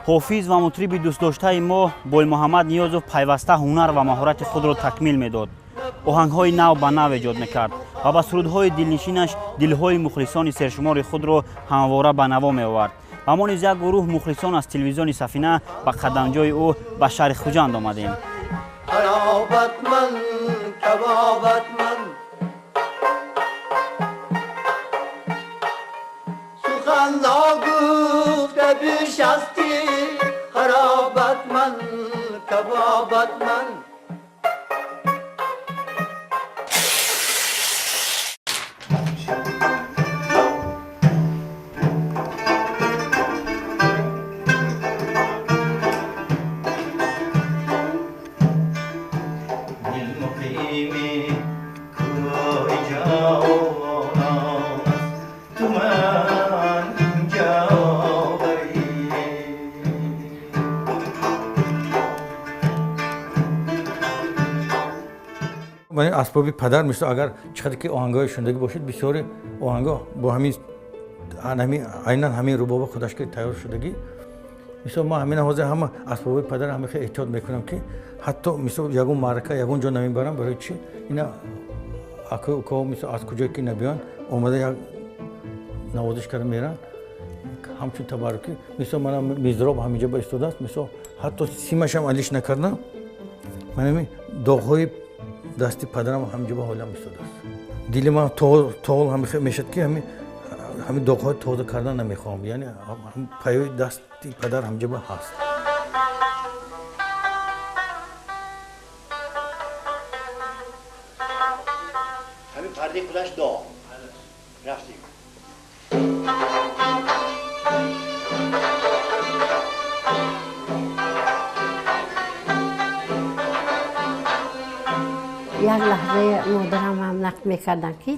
Ҳофиз ва мутриби дӯстдоштаи мо Боймуҳаммад Ниёзов пайваста ҳунар ва маҳорати худро такмил медод, оҳангҳои нав ба нав эҷод мекард ва ба сурудҳои дилнишинаш дилҳои мухлисони сершумори худро ҳамвора ба наво меовард. Ва мо низ як гурӯҳ мухлисон аз телевизиони Сафина ба қадамҷои ӯ ба шаҳри Хуҷанд омадем. Асбоби падар мисол агар чӣ қадр ки оҳангҳои шунидагӣ бошед, бисёри оҳангҳо бо ҳамин айнан ҳамин рубоба худаш ки тайёр шудагӣ. Мисол ман ҳамин ҳозир ҳама асбоби падар ҳама хеле эҳтиёт мекунам, ки ҳатто мисол ягон маърака ягон ҷо намебарам. Барои чӣ? Ина акои мисол аз куҷое ки набиён омада як навозиш карда меранд, ҳамчун табаррукӣ. Мисол манам мизроб ҳаминҷо ба истодааст, мисол ҳатто симашам алиш накардам, ман ҳамин доғҳои дасти падарам ҳаминҷо ба ҳолам истодааст. Дили ман тоғул мешад, ки ҳамин доғҳои тоза кардан намехоҳам, яъне паёи дасти падар ҳаминҷо ба ҳаст. Ҳамин пардаи худаш доғ рафтем. Як лаҳзаи модарам ҳам нақл мекарданд, ки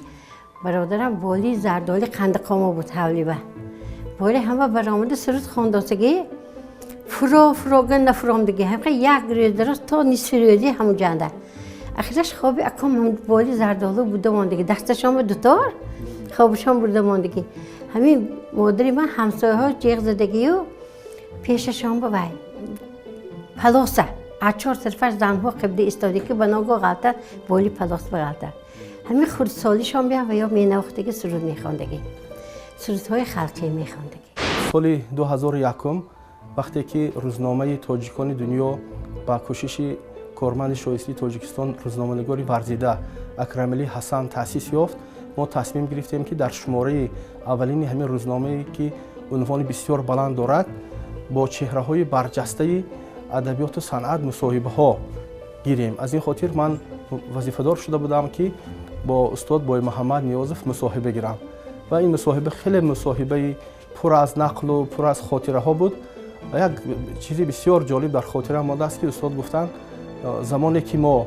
бародарам боли зардоли қандиқомо буд, ҳавлиба боли ҳама баромада суруд хондосагӣ фуро фурога нафуромдагӣ ҳамқа як рӯз дароз то нисфи рӯзи ҳамун ҷанда. Ахираш хоби аком боли зардолу буда мондагӣ, дасташон дутор хобашон бурда мондагӣ. Ҳамин модари ман ҳамсояҳо ҷеғ задагию пешашон ба вай палоса аз чор тарафаш занҳо қибда истода, ки ба ногоҳ ғалтад, боли палос бағалтад. Ҳамин хурдсолишон бия ва ё менавохтагӣ, суруд мехондагӣ, сурудҳои халқӣ мехондагӣ. Соли 2001 вақте ки рӯзномаи Тоҷикони дунё ба кӯшиши корманди шоистаи Тоҷикистон, рӯзноманигори варзида Акрамалӣ Ҳасан таъсис ёфт, мо тасмим гирифтем, ки дар шумораи аввалини ҳамин рӯзномае, ки унвони бисёр баланд дорад, бо чеҳраҳои барҷастаи адабиёту санъат мусоҳибаҳо гирем. Аз ин хотир ман вазифадор шуда будам, ки бо устод Боймуҳаммад Ниёзов мусоҳиба гирам. Ва ин мусоҳиба хеле мусоҳибаи пур аз нақлу пур аз хотираҳо буд. Ва як чизи бисёр ҷолиб дар хотира мондааст, ки устод гуфтанд, замоне ки мо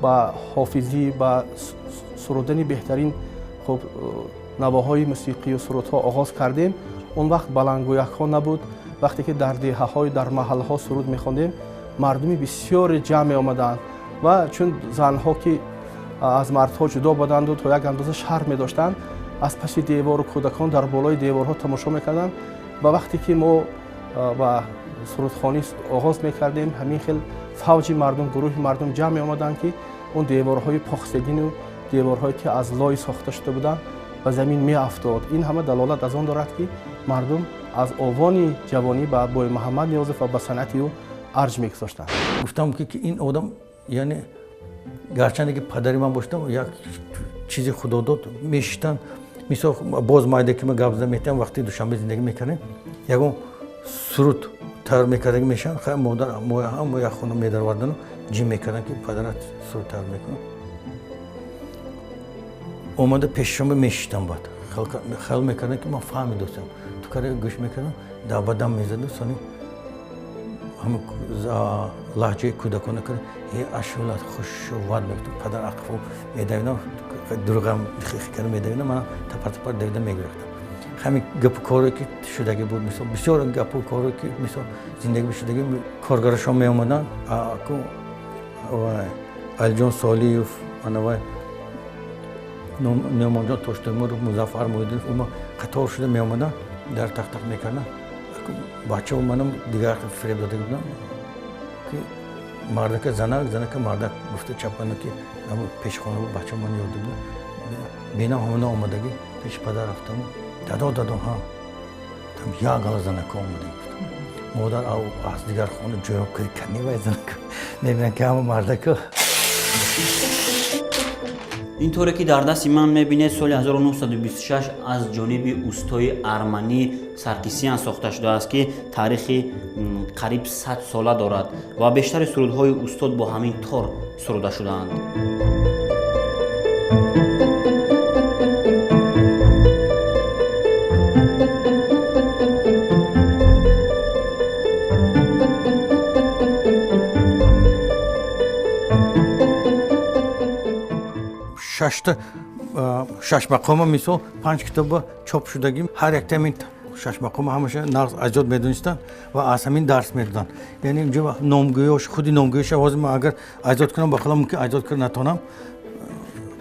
ба ҳофизӣ, ба сурудани беҳтарин хуб навоҳои мусиқию сурудҳо оғоз кардем, он вақт баландгӯякҳо набуд. Вақте ки дар деҳаҳои дар маҳаллаҳо суруд мехондем, мардуми бисёре ҷамъ меомаданд ва чун занҳо ки аз мардҳо ҷудо буданду то як андоза шарм медоштанд, аз паси девору кӯдакон дар болои деворҳо тамошо мекарданд. Ва вақте ки мо ба сурудхонӣ оғоз мекардем, ҳамин хел фавҷи мардум, гурӯҳи мардум ҷамъ меомаданд, ки он деворҳои похсагину деворҳое ки аз лой сохта шуда буданд ба замин меафтод. Ин ҳама далолат аз он дорад, ки мардум аз овони ҷавонӣ ба Боймуҳаммад Ниёзов ва ба санъати ӯ арҷ мегузоштанд. Гуфтам, ки ин одам, яъне гарчанде ки падари ман бошдам, як чизи худо дод, мешиштанд. Мисол боз майда ки ман гап зада метиҳам, вақти Душанбе зиндагӣ мекардем, ягон суруд тайёр мекардагӣ мешаванд, хай модар ҳама як хона медаровардану ҷим мекарданд, ки падарат суруд тайёр мекунад. Омада пешашон мешиштам, баъд хаёл мекардам, ки ман фаҳмидостам, ту кара гӯш мекардам, давбадам мезаду сони ҳама лаҳҷаи кӯдакона карда е ашулат хушуват мегуфт. Падар ақфо медавидам, дурғам хикара медавидам, ман тапар тапар давида мегирифтам. Ҳамин гапу коре ки шудагӣ буд, мисол бисёр гапу коре ки мисол зиндагӣ шудагӣ, коргарашон меомаданд, Алиҷон Солиев, анавай Нӯъмонҷон Тоштемуров, Музаффар Муҳиддинов, ума қатор шуда меомаданд, дар тахтақ мекарданд. Бачаҳо манам дигар фиреб дода будам, ки мардака занак, занака мардак гуфта чапана, ки пеши хона буд. Бачаҳо ман ёд будам, бинам ҳамона омадагӣ. Пеши падар рафтаму: «Дадо, дадо, ҳа, як гала занака омада», гуфтам. Модар аз дигар хона ҷоёб кард, кани вай занака мебинам, ки ҳама мардака. Ин торе ки дар дасти ман мебинед, соли 1926 аз ҷониби устои арманӣ Саркисиян сохта шудааст, ки таърихи қариб 100 сола дорад ва бештари сурудҳои устод бо ҳамин тор суруда шудаанд. Шашта шашмақома, мисол, панҷ китоба чоп шудагӣ. Ҳар якта ҳамин шашмақома ҳамаша нағз аҷод медонистанд ва аз ҳамин дарс медоданд. Яъне инҷо номгӯёш, худи номгӯёша ҳозир ман агар аҷод кунам, ба худо мумкин аҷод карда натонам.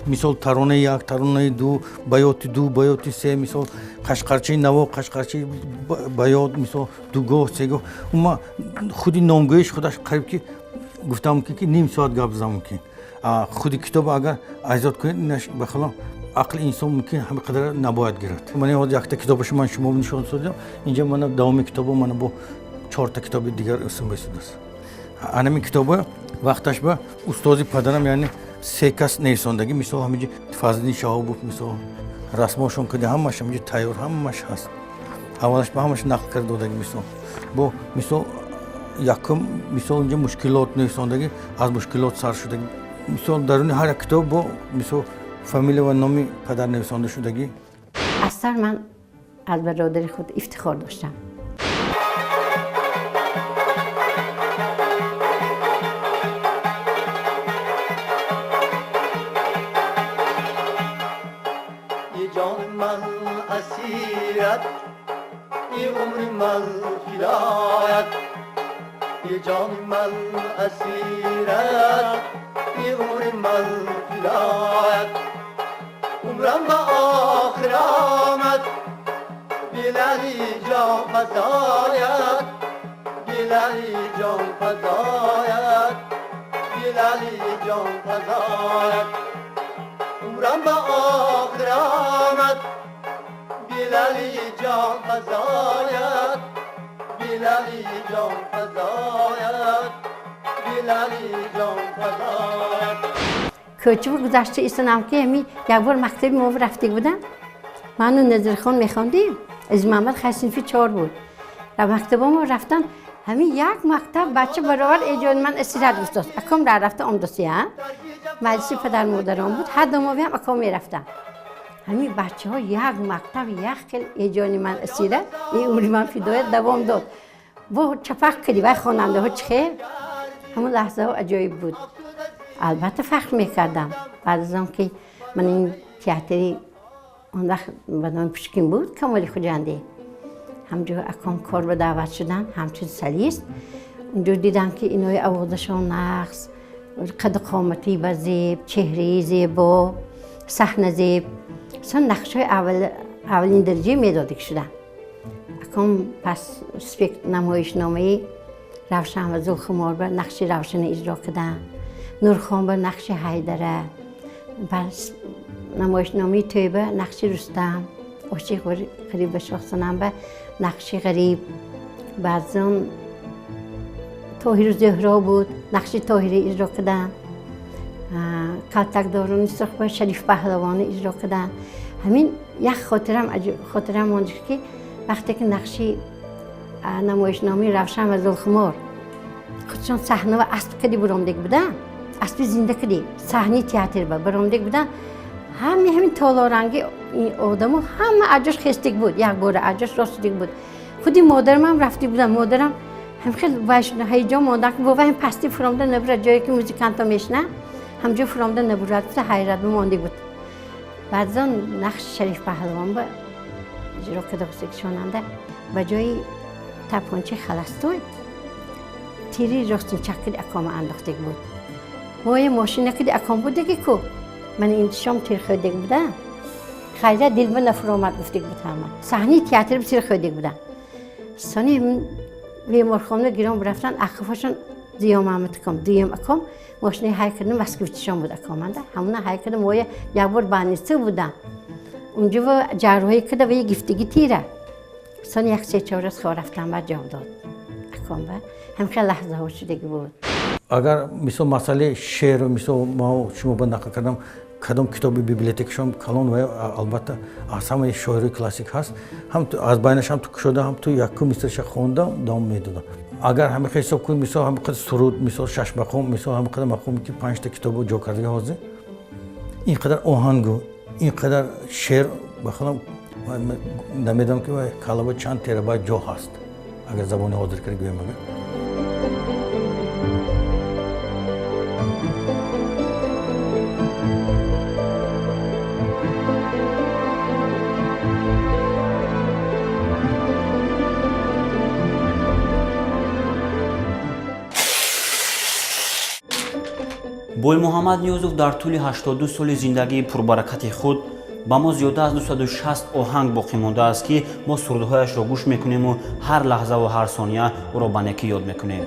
Мисол, таронаи як, таронаи ду, баёти ду, баёти се, мисол, қашқарчаи наво, қашқарчаи баёт, мисол, дугоҳ, сегоҳ. Ума худи номгӯиш худаш қариб ки гуфтам мумкин, ки ним соат гап зада мумкин. Худи китоба агар айзод кунед, инаш ба хилоф ақли инсон мумкин ҳама қадар набояд гирад. Ман ҳозир якта китобашо ман шумо нишон додам. Инҷа мана давоми китобо, мана бо чорта китоби дигар исм бесудааст. Анами китоба вақташ ба устози падарам, яъне се кас нависондагӣ. Мисол, ҳаминҷи Фазлиддин Шаҳобов, мисол, расмошон кади, ҳамаш ҳаминҷи тайёр, ҳамаш ҳаст. Аввалаш ба ҳамаш нақл карда додагӣ. Мисол, бо мисол якум, мисол, инҷа мушкилот нависондагӣ, аз мушкилот сар шудагӣ. Мисол, даруни ҳар як китоб бо, мисол, фамилия ва номи падар нависонда шудагӣ. Аз сар ман аз бародари худ ифтихор доштам. Ҷони ман асират, и умри ман фидоят. Ҷони ман асират, и умри ман фидоят. Умрам ба охир омад, билали ҷон фазоят, билали ҷон фазоят, билали ҷон фазоят. Умрам ба охир омад, билали ҷон фазоят, билали ҷон фазоят, билали ҷон фазоят. Кӯчаву гузашта истонам, ки ҳами якбор мактаби мо рафтик будам. Ману Назирхон мехондем, Азизмуҳаммад хай синфи чор буд. Дар мактаба мо рафтан, ҳамин як мактаб бача баровар эҷоди ман асират гуфтааст. Аком дар рафта омдосия, маҷлиси падар модарон буд, ҳар домовиам аком мерафтам. Ҳамин бачаҳо як мактаб як хел эҷоди ман асират, ин умри ман фидоят давом дод. Бо чапақ кардӣ вай хонандаҳо чӣ хел? Ҳамон лаҳзаҳо аҷоиб буд. Албатта фахр мекардам. Баъд аз он ки ман ин театри он вақт ба номи Пушкин буд, Камоли Хуҷандӣ, ҳамҷо аком кор ба даъват шудам, ҳамчун солист. Унҷо дидам, ки инои овозашон нағз, қаду қоматӣ ба зеб, чеҳраи зебо, саҳна зеб. Сон нақшҳои аввалин дараҷа медодик шудам. Аком пас намоишномаи Равшан ва Зулхумор ба нақши Равшана иҷро кардам, Нурхон ба нақши Ҳайдара, намоишномаи Тӯйба нақши Рустам, ошиқ ғариб ба Шоҳсанам ба нақши Ғариб. Баъзан Тоҳиру Зуҳро буд, нақши Тоҳира иҷро кардам. Калтакдорони сурх ба Шариф Паҳлавонӣ иҷро кардам. Ҳамин як хотирам монд, ки вақте ки нақши намоишномаи Равшан ва Зулхумор худшон саҳна ва асп кади буромдек будам, аспи зинда кади саҳни театр ба баромдек будам, ҳами ҳамин толоранги одамо ҳама аҷош хестик буд, якбора аҷош ростдик буд. Худи модарам рафти будам, модарам ҳам хел ҳаяҷон монда, ки бова ҳам пасти фуромда набурад, ҷое ки музиканто мешинанд, ҳамҷо фуромда набурад, ҳайрат монда буд. Баъзан нақши Шариф Паҳлавон ба иҷро карда шонанда ба ҷои тапончаи халастой тири ростинчак кади акома андохтек буд. Моя мошина кади аком будаги ку ман ин шом тир хӯрдек будам. Хайра дилба нафуромад гуфтек буд ҳама. Саҳнаи театр тир хӯрдек будам. Сони беморхона гиром рафтан, ақифашон дуюм амат кам, дуюм акам мошини ҳай кардам, москвичшон буд акаманда. Ҳамуна ҳай кардам, моя як бор больница будам. Унҷо ҷарроҳӣ карда ва гифтиги тира. Сони як се-чор рӯз хор рафтам, ба ҷавоб дод. Акам ба ҳам хеле лаҳзаҳо шудаги буд. Агар мисол масъалаи шеъру мисол ма шумо ба нақл кардам, кадом китоби библиотекашон калон ва албатта аз ҳамаи шоирои классик ҳаст, ҳам аз байнаш ҳам ту кушода, ҳам ту якум мисраша хондам, давом медодам. Агар ҳамин ҳисоб кунем, мисол ҳамин қадр суруд, мисол шаш мақом, мисол ҳамин қадр мақоме ки панҷта китобо ҷо кардаги ҳозир, ин қадар оҳангу ин қадар шеър ба худам намедонам ки калаба чанд терабайт ҷо ҳаст, агар забони ҳозир карда гӯям агар. Боймуҳаммад Ниёзов дар тӯли 82 соли зиндагии пурбаракати худ ба мо зиёда аз 260 оҳанг боқӣ мондааст, ки мо сурудҳояшро гӯш мекунему ҳар лаҳзаву ҳар сония ӯро ба некӣ ёд мекунем.